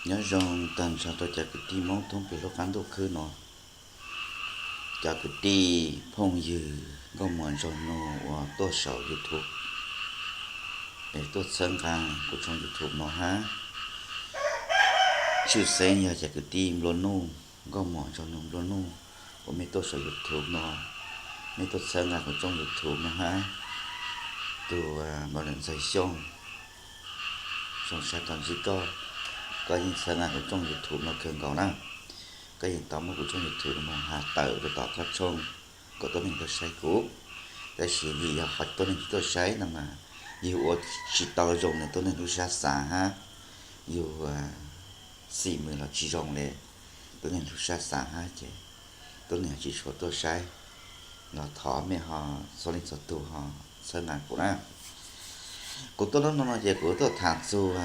Nyob zoo tag nrho rau cov kwv tij Hmoob thoob plaws lub qab ntuj khwb no, cov kwv tij phooj ywg nkauj muam nraug nus uas tuaj saum YouTube es tuaj txhawb nqa kuv tshooj YouTube no hab. Tshwj xeeb yog cov kwv tij nplua nuj, nkauj muam nraug nus nplua nuj uas mej tuaj saum YouTube no, mej tuaj txhawb nqa kuv tshooj YouTube no hab. Tus Npauj Ntxawg Xyooj, zoo sab tau ntsib koj, koj yeej txhawb nqa kuv tshooj YouTube no kawg nkaus na. Koj yeej tau muab kuv tshooj YouTube no has tawm rau tom koj tshooj kom tuab neeg tuaj saib kuv. Tab sis vim yog qhov tuab neeg tsis tuaj saib no mas yug ua tsis tau zoo li tuab neeg lub sab xav hab, yug xim mws los tsis zoo li tuab neeg lub sab xav hab ces tuab neeg tsis tshua tuaj saib. Los thov mej ho txhua leej txhua tug ho txhawb nqa kuv na. Kuv tuaj hnub no no ces kuv tuaj tham txug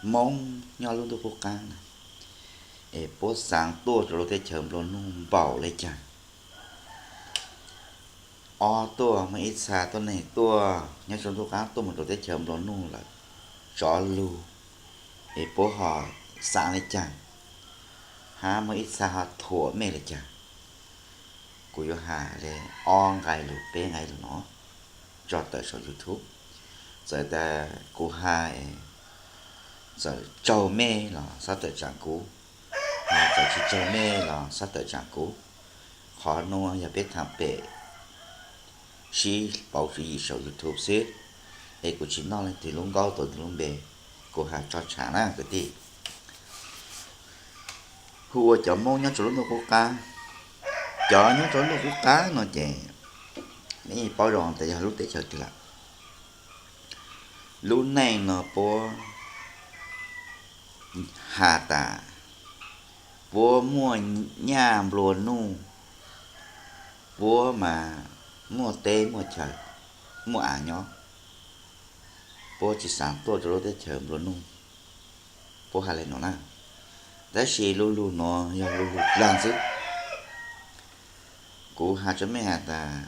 Hmoob nyob lub ntuj qub qab na, es puab xaav tuaj rau lub teb chaws nplua nuj npaum le caag. Ob tuaj muaj ib txha tuab neeg tuaj nyob rau ntuj qub qab tuaj mus rau teb chaws nplua nuj lawm, tsov lug, es puab ho xaav le caag, hab muaj ib txha ho thuam mej le caag. Kuv yuav has le ob nqai lug peb nqai lug no tso tawm saum YouTube. Txawm tas kuv has txawm tsaug mej los xob tawm tsaam kuv, hos txawm tsis tsaug mej los xob tawm tsaam kuv. Qhov nuav yog peb thaam pem sib pauv tswv yim saum YouTube xwb, es kuv tsis noj leej twg lub nkaub tuav leej twg lub npe, kuv has tso tshaam na kwv tij. Hu ua cov Moob nyob rau lub ntuj qub qab. Cov nyob rau lub ntuj qub qab no ces mej paub zoo tas yog lub teb chaws twg lawm. Lub neej no puab has tas puab muaj nyaj nplua nuj, puab mas muaj teb muaj chaw, muaj av nyob, puab tsis xaav tuaj rau lub teb chaws nplua nuj, puab has le nuav na. Tab sis lu lug nuav yog lu lug dlaag xwb. Kuv has rua mej has tas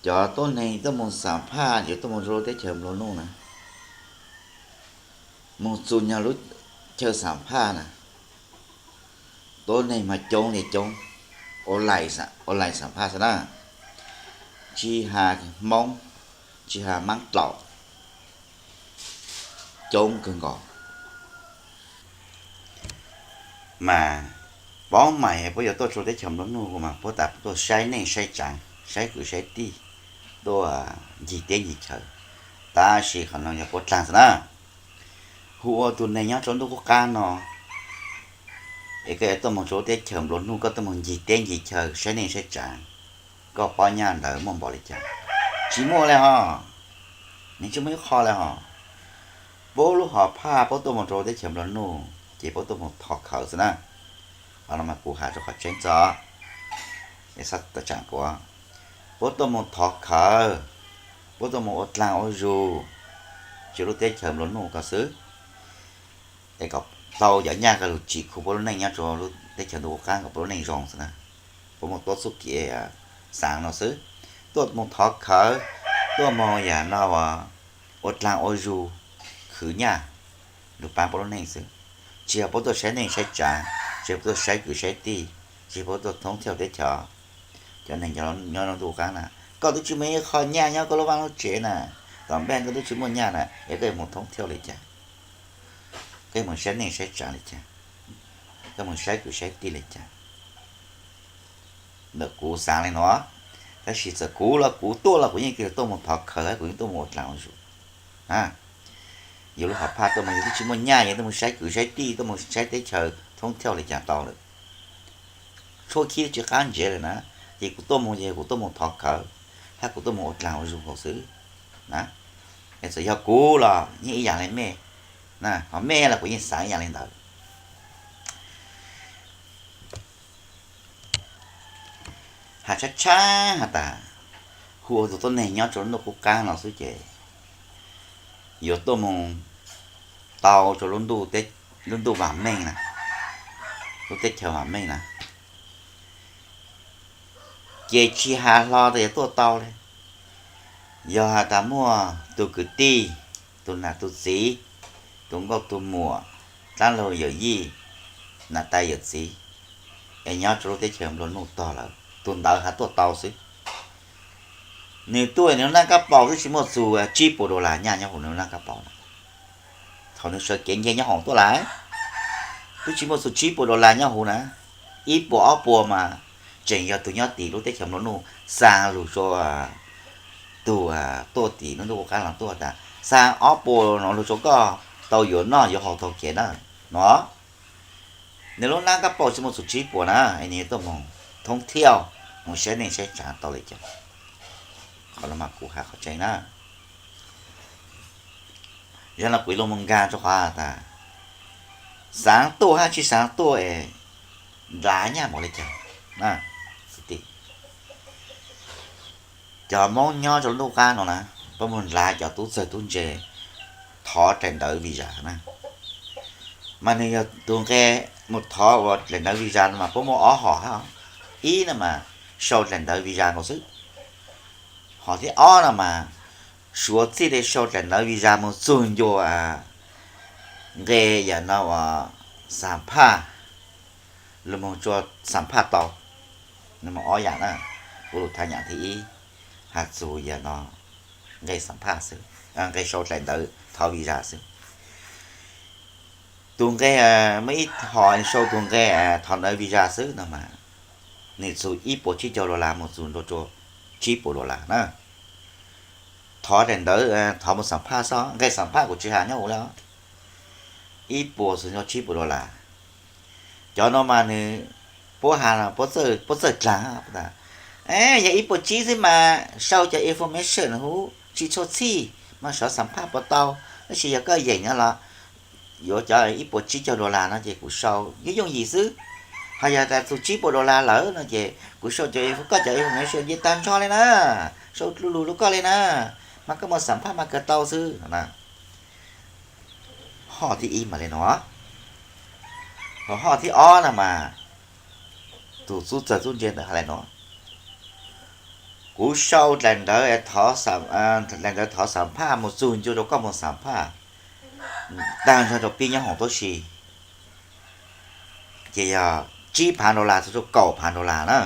cov tuab neeg tuaj moog xam phaj yuav tuaj moog rua lub teb chaws nplua nuj na, moog txug nyog lub chaw xam phaj na, tuab neeg mas coob li coob, online xam phaj xwb na, tsis has Moob, tsis has Maab Dlaum, coob kawg nkaus. Mas paub mas puab yuav tuaj rua teb chaws nplua nuj mas puab tas tuaj saib neej saib tsaav, saib kwv saib tij, tuaj ncig teb ncig chaw, tab sis qhov no yog puab dlaag xwb na. Hu ua tug neeg nyob rua ntuj qub qab no, es koj yuav tuaj moog rua lub teb chaws nplua nuj, koj tuaj moog ncig teb ncig chaw saib neej saib tsaav, koj paub nyaj ntawd muaj npaum li cas? Tsis muaj li hos, neeg tsis muaj ib qho li hos. Puab lub hom phaj puab tuaj moog rua teb chaws nplua nuj ces puab tuaj moog thov khawv xwb na. Qhov no mas kuv has rua qhov tseeb txog, es xob tawm tsaam kuv. Puab tuaj moog thov khawv, puab tuaj moog ua dlaag ua zug rua lub teb chaws nplua nuj ko xwb. Es kom tau cov nyaj ko lug tsim khu puab lub neej nyob rua lub teb chaws ntuj qub qab kom puab lub neej zoo xwb na. Puab muaj tuab txuj kev xaav no xwb. Tuaj moog thov khawv, tuaj moog yam no ua dlaag ua zug, khwv nyaj lug paab puab lub neej xwb. Tsis yog puab tuaj saib neej saib tsaav, tsis yog puab tuaj saib kwv saib tij, tsis yog puab tuaj thoob thiauj teb chaws. Cov neeg nyob ntuj qub qab na, koj twb tsis muaj ib qho nyaj nyob koj lub vaaj lub tsev na, tom npeej koj twb tsis muaj nyaj na, es koj yuav moog thoob thiauj li cas? Koj yuav moog saib neej saib tsaav li cas? Koj moog saib kwv saib tij li cas? Ntawm kuv xaav li no, tab sis txawm kuv los kuv tuaj los kuv yeej kws tuaj moog thov khawv, kuv yeej tuaj moog ua dlaag ua zug. Yus lub hom phaj tuaj moog yus twb tsis muaj nyaj, yus tuaj moog saib kwv saib tij, tuaj moog saib teb chaws thoob thiauj li cas tau lawm. Tshuaj khib tsis qab ntsiav lawm na, ces kuv tuaj moog ces kuv tuaj moog thov khawv, hab kuv tuaj moog ua dlaag ua zug hauv xwb na. Es txawm yog kuv los yeej ib yam li mej, hos mej los kuv yeej xaav ib yam li ntawd. Has tshab tshab has tas, hu ua tug tuab neeg nyob rua lub ntuj qub qab no xwb ces yuav tuaj moog tau rua lub ntuj vaam meej na, lub teb chaws vaam meej na. Ces tsis has hlo tas yuav tuaj tau li. Yog has tas muaj tug kwv tij, tug nam tug txiv, tug nkauj tug muam, dlaab laug yawm yij, nam tais yawm txiv, es nyob rau lub teb chaws nplua nuj tog lawm, tus ntawd has tuaj tau xwb. Nws tuaj nws lub nab kab paus twb tsis muaj txug tsib puas dollar nyaj nyob huv nws lub nab kab paus na. Thaum nws sawv kev nce nyob hoom tuaj lawm, twb tsis muaj txug tsib puas dollar nyob huv na. Ib puas ob puas mas tseem yog tus nyob tim lub teb chaws nplua nuj xa lug rua tug tuaj tim lub ntuj qub qab los tuaj tas xa ob puas no lug rua koj tau yuav noj yuav haus taug kev na no. Nws lub nab kab paus tsis muaj txug tsib puas na, es nws yuav tuaj moog thoob thiaj moog saib neej saib tsav tau le caag. Qhov no mas kuv has qhov tseeb na. Zag no kuv yuav lug moog nkag rua qhov tas xaav tuaj hab tsis xaav tuaj es nrad nyaj npaum le caag. Cov Moob nyob rua lub ntuj qub qab no na, puab moog nrad cov tub txawg tub ntse thov dlaim ntawv visa na. Mas nws yog tug nqe moog thov ua dlaim ntawv visa no mas puab muaj ob hom hab. Ib no mas sau dlaim ntawv visa nkaus xwb. Hom thib ob no mas suav txij le sau dlaim ntawv visa moog txug ncua nqe yam no uas xam phaj, lug moog rua xam phaj tau. Nws muaj ob yam na, kuv lug thav yam thib ib, has txug yam no nqe xam phaj xwb, nqe sau dlaim ntawv thov visa xwb. Tug nqe, muaj ib hom sau tug nqe thov ntawv visa xwb no mas nws txug ib puas tsib caug dollar moog txug nrua rua tsib puas dollar na. Thov dlaim ntawv, thov moog xam phaj xwb, nqe xam phaj kuv tsis has nyob huv le. Ib puas txug nrua tsib puas dollar. Cov no mas nws, puab has, puab txawj dlaag, yog ib puas tsib xwb mas sau cov information huv tsis tshua txhij mas sov xam phaj puas tau, tab sis yog koj yeem no los yuav cov ib puas tsib caug dollar no ces kuv sau yooj yooj yim xwb. Ho yog tas txug tsib puas dollar lawm no ces kuv sau cov, koj cov information nce tag nrho le na, sau lug lug rua koj le na, mas koj moog xam phaj mas kawg tau xwb no na. Hom thib ib mas le no. Ho hom thib ob no mas tug tub txawg tub ntse ntawd has le no, kuv sau dlaim ntawv, dlaim ntawv thov xam phaj moog txug ncua rua koj moog xam phaj, tag nrho rua peb nyob hoom tuab si, ces yog tsib phav dollar txug rua kaum phav dollar na.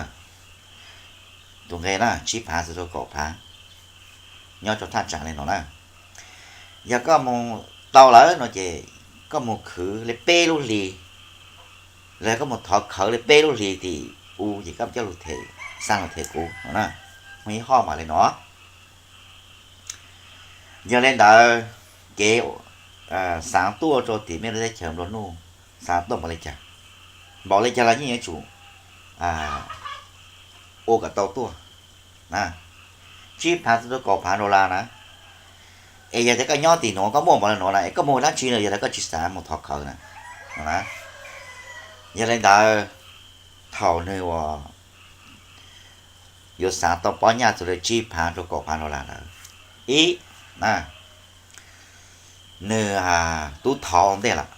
Tug nqe na tsib phav txug rua kaum phav, nyob rua thaj tsam le no na. Yog koj moog tau lawm no ces koj moog khwv le peb lub hli, los koj moog thov khawv le peb lub hli tim u ces koj coj lug them, xaa lug them kuv no na. Muaj ib hom mas le no. Yog le ntawd, kev xaav tuaj rua tim mej lub teb chaws nplua nuj, xaav tuaj npaum le caag, npaum le caag los yeej yuav tsum ua kom tau tuaj na. Tsib phav txug rua kaum phav dollar na. Es yog tas koj nyob tim nuav koj muaj npaum le nuav na es koj muaj dlaab tsi na yog tas koj tsis xaav moog thov khawv na. Yog le ntawd, thaum nwg ua yuav xaav tau pob nyaj txug le tsib phav rua kaum phav dollar lawm, ib, nwg tub thov ua ntej lawm,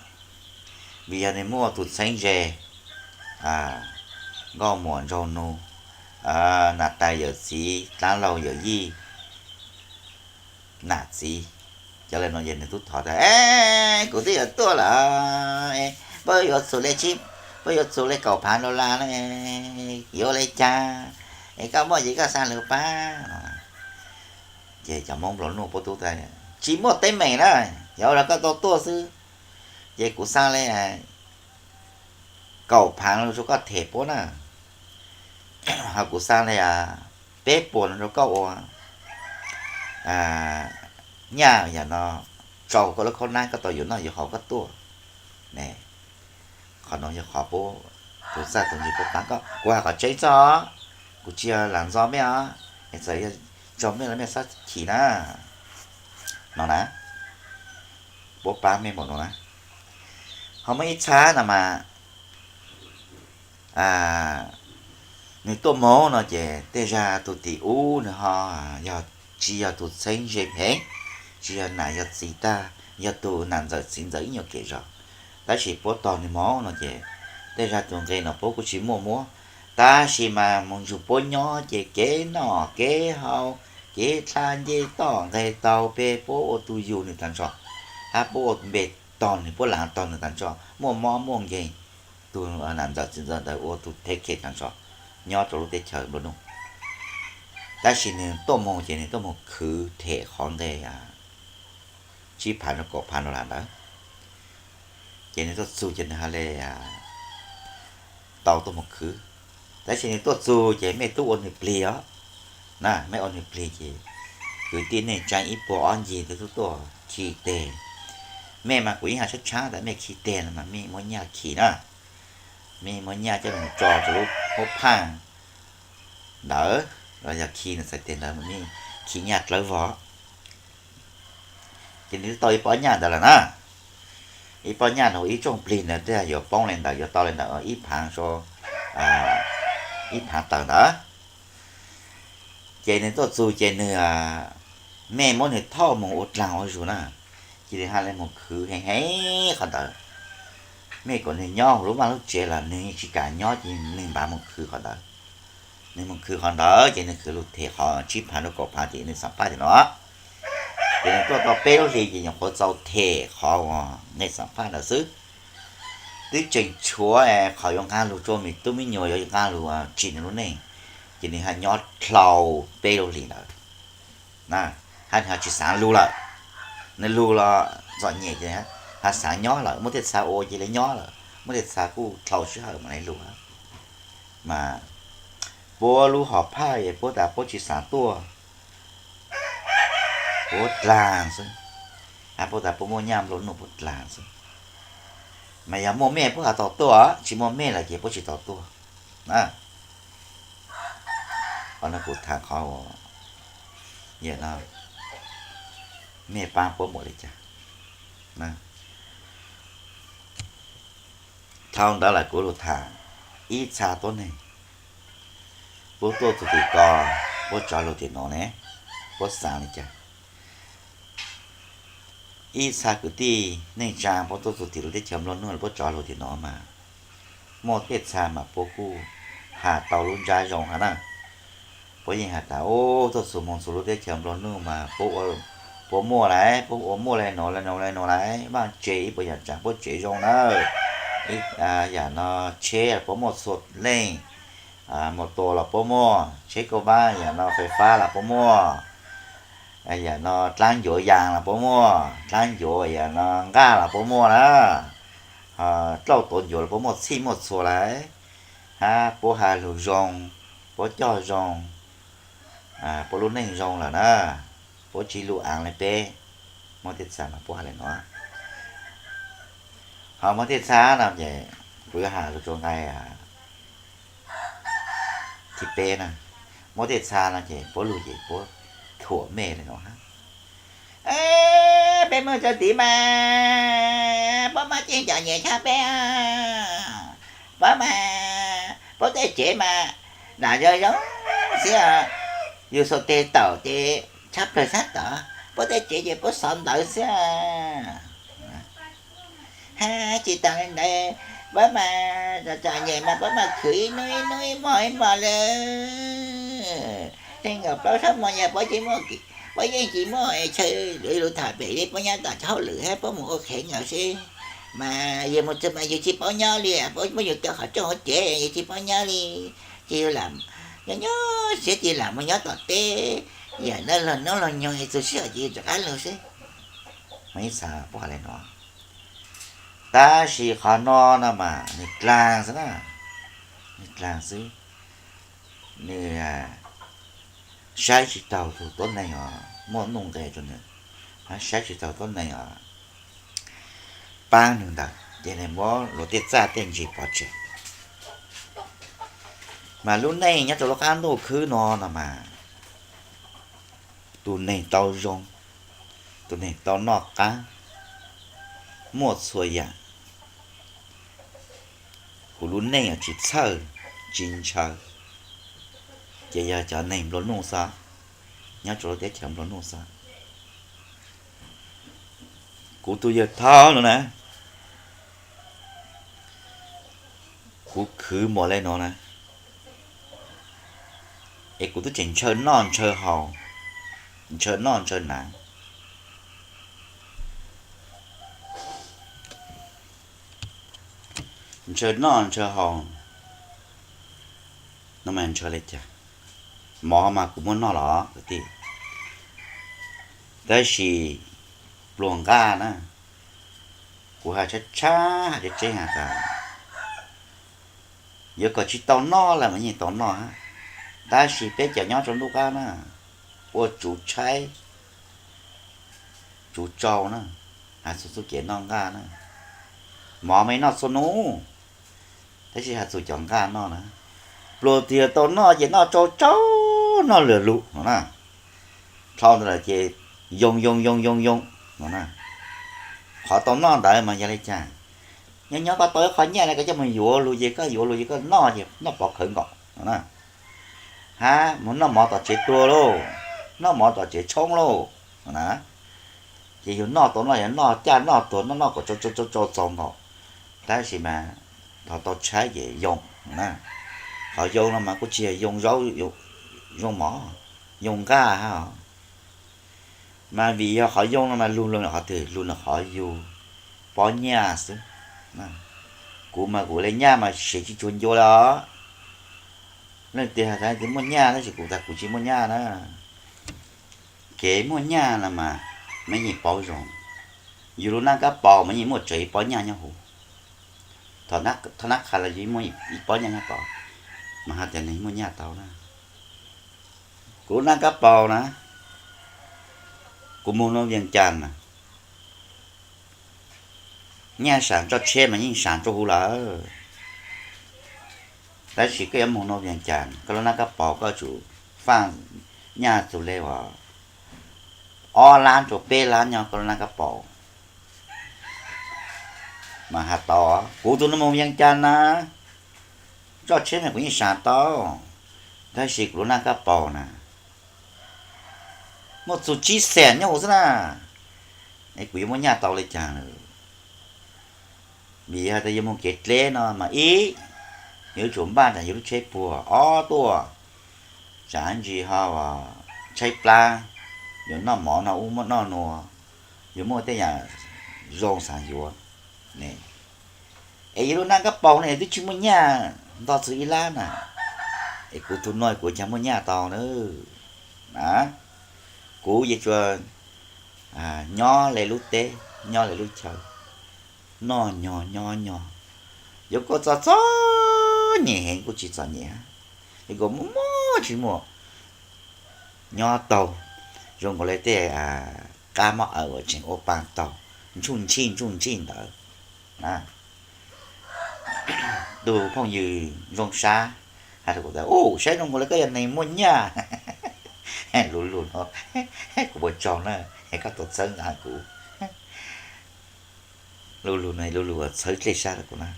vim yog nwg muaj tug txheeb ze, nkauj muam nraug nug, nam tais yawm txiv, dlaab laug yawm yij, nam txiv, cov le nuav ces nwg tub thov tas, kuv twb yuav tuaj lawm, puab yuav txug le, puab yuav txug le kaum phav dollar na, yuav ua le caag, es koj muaj ces koj xaa lug pab no. Ces cov Moob nplua nuj puab tub tas, tsis muaj teeb meem na, yog ua rau koj tau tuaj xwb, ces kuv xaa le kaum phav no rau koj them puab na, ho kuv xaa le peb puas no rau koj ua nyaj yam no, tsau koj lub khaub nab koj tau yuav noj yuav haus koj tuaj. Qhov no yog qhov puab, tus txawj tus ntse puab paab koj, kuv has qhov tseeb txog, kuv tsis yog lam ntxo mej os, es txawm yog tsaug mej los mej txhob chim na, no na, puab paab mej npaum no na. Ho muaj ib txhab no mas nwg tuaj moog no ces tej zag tug tim ub nwg ho yog tsis yog tug txheeb ze pheej, tsis yog nam yog txiv tag, yog tug nam ntxawm txiv ntxawm ib nyuag kev zog, tab sis puab tog nwg moog no ces tej zag tug nqe no puab kuj tsis muaj muab, tab sis mas moog nrug puab nyob ces kev noj kev haus, kev dlha ncej toj nqeg taug peg puab ua tug yug nwg tag nrho, hab puab ua npe tog nws, puab lav tog nws tas tso, muaj mob muaj nkeeg, tus nam ntxawm txiv ntxawm ntawd ua tus thev khem tas tso nyob rau lub teb chaws Nplog Nuj. Tab sis nws tuaj moog ces nws tuaj moog khwv them qhov nqe tsib phav rau kaum phav dollar ntawd. Ces nws tuaj txug ces nws ha le tau tuaj moog khwv. Tab sis nws tuaj txug ces mej tub ua nws plig os na, mej ua nws plig ces kwv tij neej tsaa ib puag ob ncig tub tuaj khi teg. Mej mas kuv yeej has tshab tshab tas mej khi teg no mas mej muab nyaj khi na, mej muab nyaj coj moog tso rau lub hub phaaj ntawd los yog khi nws txhais teg ntawd, mej khi nyaj dlawb vog. Ces nws tau ib pob nyaj ntawd lawm na. Ib pob nyaj no ib tsooj plig ntawd twb yuav poob le ntawd, yuav tau le ntawd ib phav, ib phav tawm ntawd. Ces nws tuaj txug ces nws, mej muab nws thauj moog ua dlaag ua zug na, ces nws ha le moog khwv heev heev qhov ntawd. Mej kom nws nyob huv lub vaj lub tsev los nws yeej tsis kam nyob ces nws npav moog khwv qhov ntawd. Nws moog khwv qhov ntawd ces nws khwv lug them qhov tsib phav rau kaum phav ces nws xam phaj tias no. Ces nws tuaj tau peb lub hli ces nyuam qhuav txaus them qhov uas nqe xam phaj ntawd xwb. Twb tseem tshuav qhov yuav nqaa lug rua me tub me nyuam, yuav nqaa lug tsim nws lub neej, ces nws ha nyob dlhau peb lub hlis ntawd na, hab nws ho tsis xaav lug lawm. Nws lug los txom nyem ces ha xaav nyob lawm, muaj tej txha ua cia li nyob lawm, muaj tej txha kuj dlhau sij hawm mam li lug. Mas puab lub hom phaj es puab tas puab tsis xaav tuaj, puab dlaag xwb, hab puab tas puab muaj nyaj nplua nuj puab dlaag xwb. Mas yog muaj mej puab ha tau tuaj, tsis muaj mej lawm ces puab tsis tau tuaj. Qhov no kuv tham qhov uas, yam no, mej paab puab npaum li cas. Dhau ntawd lawm kuv lug tham ib txha tuab neeg, puab tuaj txug tim ko, puab tso lug tim no ne, puab xaav li cas. Ib txha kwv tij neej tsaa puab tuaj txug tim lub teb chaws nplua nuj los puab tso lug tim no mas, muaj tej txha mas puab kuj has tau lub ntsab zoo hab na. Puab yeej has tas, ub, tuaj txug moog txug lub teb chaws nplua nuj mas puab, puab muaj lawm, puab ua muaj le nuav le nuav le nuav lawm, vaaj tse ib puas yaam tsaam puab tsev zoo nawb. Yam no tsheb puab muaj txhua leej, mos tua los puab muaj, tsheb kauj vab yam no fais fab los puab muaj, yam no dlaab ncuav yaas los puab muaj, dlaab ncuav yam no nqaj los puab muaj na, dlauj tuav ncuav los puab muaj txhij muaj txhua lawm, hab puab has lug zoo, puab coj zoo, puab lub neej zoo lawm na, puab tsi lug aav le peb. Muaj tej txha mas puab has le nuav. Ho muaj tej txha no ces kuv yuav has lug rua nqai thib peb na. Muaj tej txha no ces puab lug ces puab thuam mej le nuav hab. Peb muaj txuj tim mas puab muaj tseeb cov nyiam tshaj peb, puab mas, puab tej tsev mas lam zoo zoo xwb, yug xuas teg taum ces tshab plawg sab tod, puab tej tsev ces puab xov ntawv xwb. Hab tsis taag le ntawd, puab mas txom txom nyem mas puab mas khwv ib hnub ib hnub ib hmos ib hmos le. Tej nkaus plaub sab hmo yog puab tsis muaj, puab yeej tsis muaj chaw lug tham pem li, puab nyob tom hauj lwm hab puab mus ua qhev nkaus xwb. Mas yug mus txug mas yug tsis paub nyob li, puab muab yug coj qhov rooj hauv tsev yug tsis paub nyob li. Ces yug lam nyob nyob siab ces lam mus nyob tom teb, yam no luag hnub luag nyoog es txug sij hawm ces yug rov qab lug xwb. Mas ib txha puab has le nuav. Tab sis qhov no no mas nws dlaag xwb na, nws dlaag xwb. Nws saib tsis taug tus tuab neeg os muaj nuj nqes rua nws, hab saib tsis taug tuab neeg os paab nws ntawd, ces nws muab luag tej txaj tej ntsis pov tseg. Mas lub neej nyob rau lub qab ntuj khwb no no mas, tus neeg tau zoo, tus neeg tau noj qab, muaj txhua yam, kuv lub neej tsis txhawj tsis ntshaw, ces yog cov neeg nplua nuj xwb, nyob rau lub teb chaws nplua nuj xwb. Kuv tus yawg thaub no na, kuv khwv npaum le no na, es kuv twb tseem ntshaw noj ntshaw haus, ntshaw noj ntshaw hnav. Ntshaw noj ntshaw haus no mas ntshaw li cas? Mov mas kuv muaj noj los kwv tij, tab sis pluas nqaj na, kuv hais tshab tshab hais tseeb tseeb has tas yuav kom tsis tau noj los mas yeej tau noj, tab sis peb cov nyob rau ntuj qab na, ua tsuv tshaib tsuv tsau na, hais txhua txuj kev noj nqaj na, mov mas noj txhua hnub, tab sis hais txhua cov nqaj noj na, pluas tias tau noj ces noj tsau tsau, noj lwm lug no na, dhau ntawd lawm ces yoo yoo yoo yoo yoo no na. Qhov tau noj ntawd mas yog li cas? Nyob nyob koj tau ib qho nyiaj na, koj coj mus yuav lug ces koj yuav lug ces koj noj ces noj pov khawv nkaus no na, hab mus noj mov tom tsev tuag lauj, noj mov tom tsev tshoob lauj no na. Ces yus noj tau noj, yog noj caj noj tuag, noj noj kom tsau tsau tsau txaus nkaus, tab sis mas thaum tau tshaib ces yoo na. Qhov yoo no mas kuj tsis yog yoo zaub, yoo mov, yoo nqaj hab os. Mas vim yog qhov yoo no mas lug lug qhov twg? Lug lug qhov yus pob nyaj xwb. Kuv mas kuv le nyaj mas siv tsis tshua ncua li os. Leej twg has tas tias muaj nyaj, tab sis kuv tas kuv tsis muaj nyaj na. Kev muaj nyaj no mas mej yeej paub zoo, yus lub naj kab paus mas yeej muaj tsawv ib pob nyaj nyob huv. Thaum nab qha los yeej muaj ib pob nyaj nyob tod, mas hais tias nws muaj nyaj tau na. Kuv lub naj kab paus na, kuv moog nua Vias Cas na, nyaj sam tso tsheb mas yeej sam rua huv lawm. Tab sis koj yuav moog nua Vias Cas, koj lub naj kab paus koj tsum faaj nyaj txug le uas ob lab rua peb lab nyob koj lub naj kab paus. Mas has tau, kuv tus nua moog Vias Cas na, tso tsheb mas kuv yeej sam tau, tab sis kuv lub naj kab paus na, muaj txug tsib xees nyob huv xwb na, es kuv yuav muaj nyaj tau li cas lawm? Vim has tas yuav moog kev dleb no mas ib, yuav tsum npaj tas yus lub tsheb puag, ob tuaj, tsam ntsis ho tshaib plab, yuav noj mov noj ub muaj noj nua, yuav muaj tej yaam zoo xaav yuav. Es yus lub naj kab paus no twb tsis muaj nyaj nto txug ib lab na, es kuv tug nua kuv caag muaj nyaj tau na. Na, kuv yeej tsuas nyob le lub teb, nyob le lub chaw, noj nyog nyob nyog, yuav kuj txom txom nyem heev kuj tsis txom nyem, yuav kuj muaj muaj tsis muaj, nyob taug zoo nkaus le tej qab mob aws uas tseem ua paag taug, ntsuj ntsig ntsuj ntsig ntawd na. Tus phooj ywg Zoo Sab has rau kuv tas, u, saib zoo nkaus le koj yog neeg muaj nyaj. Lug lug no, kuv ua tsaug na, koj tau txhawb nqa kuv. Lug lug no, lug lug txhawb dlej sab rau kuv na.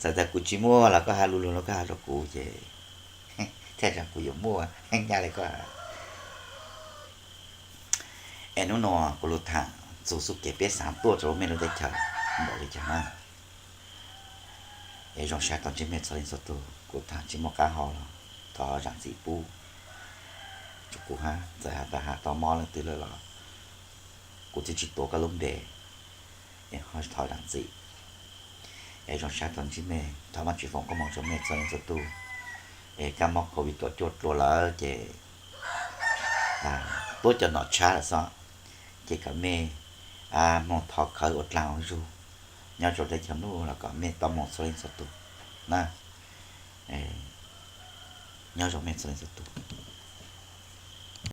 Txawm tas kuv tsis muaj los koj has lug lug no koj has rau kuv ces thiaj tas kuv yuav muaj nyaj le koj has. Es hnub no kuv lug tham txug xub kev peb xaav tuaj rau mej lub teb chaws npaum li cas na. Es zoo sab tau ntsib mej txhua leej txhua tug, kuv tham tsis muaj qab hau los thov zaam txim pub rau kuv hab, txawm has tas has tau mob leej twg lawm los kuv twb tsis tuav koj lub npe, es ho thov zaam txim. Es zoo sab tau ntsib mej, thov Vaajtswv foom koob moov rau mej txhua leej txhua tug. Es kab mob covid kaum cuaj dlua lawm ces tuab cov nom tshab lawm xwb, ces kom mej moog thov khawv ua dlaag ua zug nyob rau teb chaws nub los kom mej tau moov txhua leej txhua tug na. Nyob zoo mej txhua leej txhua tug.